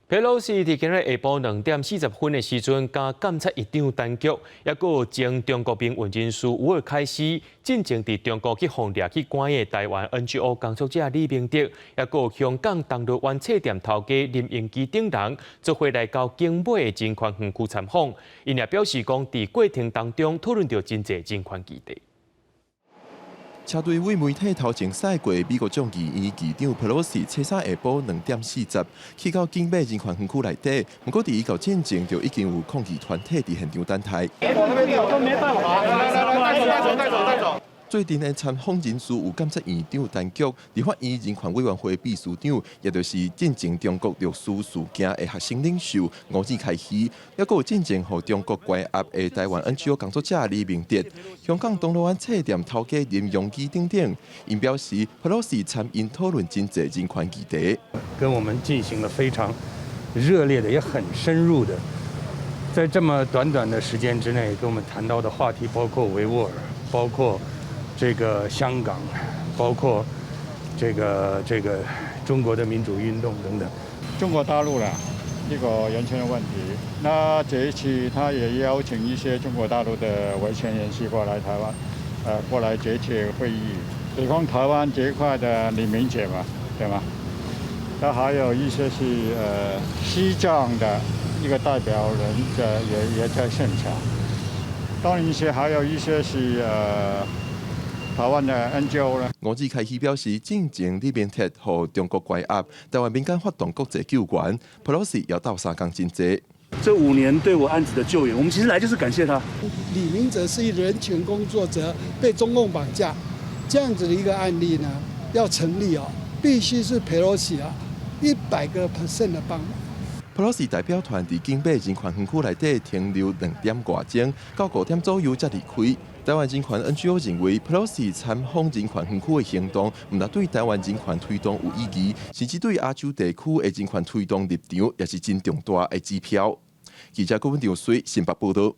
佩洛西佇今日下晡2點40分的時陣，佮監察院長陳菊，抑閣有前中國民運人士吾爾開希，進前佇中國去予掠去關的台灣 NGO 工作者李明哲，抑閣有香港銅鑼灣冊店頭家林榮基等人，做伙來到景尾的人權園區參訪。𪜶也表示講，佇過程當中討論著真濟人權議題。車隊為媒體頭前駛過，美國眾議院議長佩洛西，初三下晡2點40去到景美人權園區內底，毋過佇伊到進前就已經有抗議團體佇現場等待。都沒辦法，來來來，帶走帶走帶走。做陣的參訪人士有監察院長陳菊、立法院人權委員會秘書長，也就是進前中國六四事件的學生領袖吾爾開希，抑閣有進前予中國關押的台灣 NGO 工作者李明哲、香港銅鑼灣冊店頭家林榮基等等，𪜶表示，佩洛西參𪜶討論真濟人權議題，跟我們進行了非常熱烈的，也很深入的，在這麼短短的時間之內，跟我們談到的話題包括維吾爾，包括這個香港，包括這個中國的民主運動等等。中國大陸啦，這個人權的問題。那這一次他也邀請一些中國大陸的維權人士過來台灣，過來這次會議。比方台灣這一塊的李明哲嘛，對嗎？他還有一些是西藏的一個代表人在也在現場。當然一些還有一些是台灣的 NGO 咧。吾爾開希表示，進前李明哲予中國關押，台灣民間發動國際救援，佩洛西也鬥相共真濟。這5年對我案子的救援，我們其實來就是感謝他。李明哲是一人權工作者，被中共綁架，這樣子的一個案例呢，要成立哦，必須是佩洛西啊100% 的幫忙。佩洛西代表團佇景美人權園區內底停留2點外鐘，到5點左右才離開。台灣人權 NGO 認為，佩洛西參訪人權園區的行動，毋但對台灣人權推動有意義，甚至對亞洲地區的人權推動立場，也是真重大的指標。記者郭文長水新北報道。